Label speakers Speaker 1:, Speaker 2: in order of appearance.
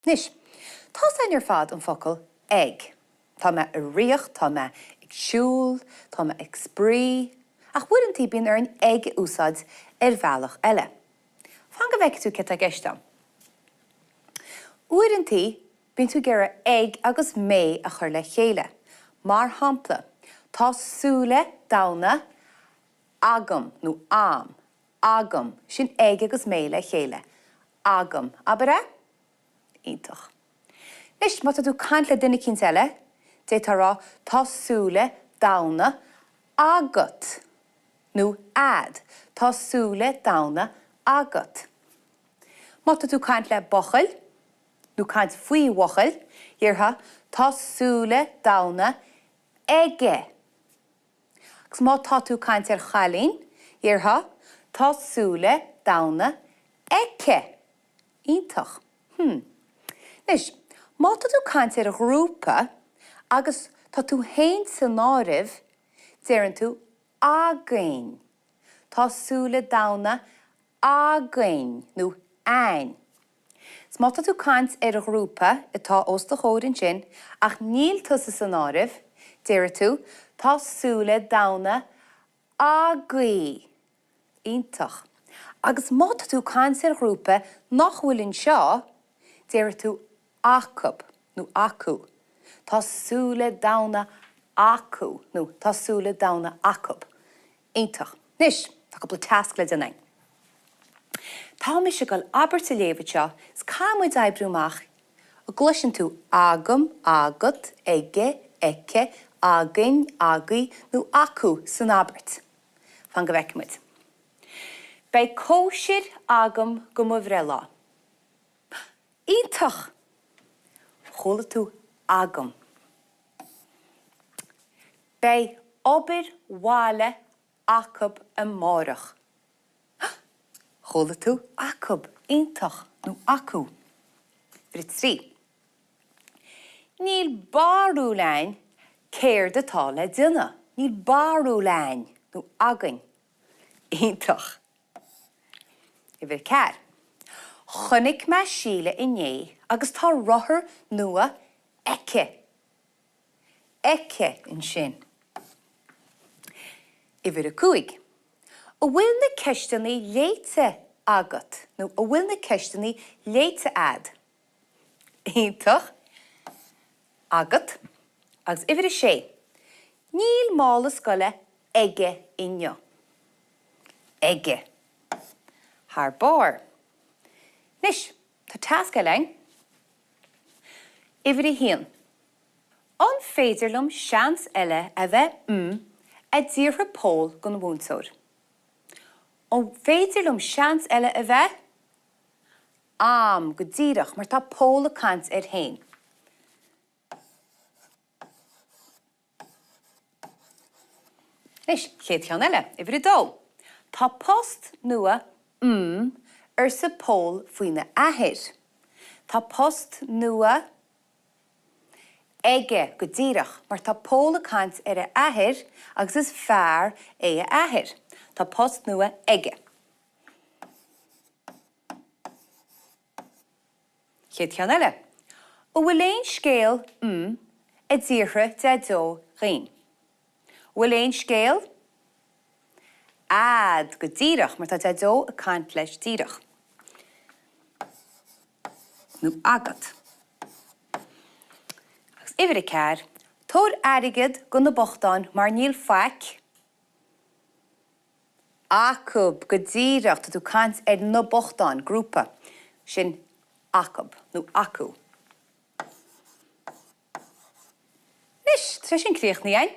Speaker 1: Anois, tá's againn ar fad an focal 'ag'. Tá mé ag rith, tá mé ag siúl, tá mé ag spraoi, ach uaireantaí bíonn orainn 'ag' a úsáid ar bhealach eile. Fan go bhfeicfidh tú céard tá i gceist agam. Uaireantaí bíonn tú ag iarraidh 'ag' agus 'mé' a chur le chéile. Mar shampla, tá súile donna agam nó a'm, agam, sin 'ag' agus 'mé' le chéile. Agam, abair é? Iontach. Anois, má tá tú ag caint le duine eicínt eile, d'fhéadfá a rá, tá súile donna agat. Nó a'd, tá súile donna agat. Má tá tú ag caint le buachaill, nó caint faoi bhuachaill, déarfá, tá súile donna aige. Agus má tá tú ag caint ar chailín, déarfá, tá súile donna aici. Iontach. Hmm. Anois, má tá tú ag caint ar ghrúpa agus tá tú féin san áireamh, deireann tú againn. Tá súile donna againn nó a'inn. 'S má tá tú caint ar ghrúpa atá os do chomhair ansin ach níl tusa san áireamh, déarfaidh tú, tá súile donna agaibh. Iontach. Agus má tá tú caint ar ghrúpa nach bhfuil anseo, déarfaidh tú acub nó acu. Tá súile donna acu nó tá súile donna acub. Iontach. Anois, tá cúpla tasc le déanamh againn. Tá mise ag dul abairt a léamh anseo is caithfidh muid oibriú amach an gcloiseann tú agam, agat, aige, aici, againn, agaibh nó acu san abairt. Fan go bhfeicfidh muid. Beidh cóisir agam go mo bhreithlá. Iontach! Chuala tú agam. Beidh obair bhaile acub amárach. Chuala tú acub, iontach, nó acu. Uimhir 3. Níl barúil a'inn céard atá le déanamh. Níl barúil a'inn, nó againn. Iontach. Uimhir 4. Chonaic mé Síle inné agus tá rothar nua aici. aici ansin. Uimhir 5. An bhfuil na ceisteanna léite agat nó an bhfuil na ceisteanna léite a'd? Iontach. Agat. Agus uimhir 6. Níl mála scoile aige inniu. Aige. Thar barr. Anois, tá tasc eile againn. Uimhir 1. An féidir liom seans eile a bheith 'm a d'fhiafraigh Pól den mhúinteoir. An féidir liom seans eile a bheith 'am, go díreach, mar tá Pól ag caint air féin. Anois, chéad cheann eile, uimhir a dó. Tá post nua 'm, arsa Pól faoina athair. Tá post nua aige, go díreach, mar tá Pól ag caint ar a athair agus is fear é a athair. Tá post nua aige. Chéad cheann eile. An bhfuil aon scéal 'm a d'fhiafraigh Deaideo dhínn. An bhfuil aon scéal a'd, go díreach, mar tá Deaideo ag caint leis díreach. Nó agat. Agus uimhir a ceathair, tabhair airgead go na bochtáin mar níl faic Acub, go díreach, tá tú ag caint ar na bochtáin, grúpa. Sin acub, nó acu. Anois, tá sé sin críochnaithe againn.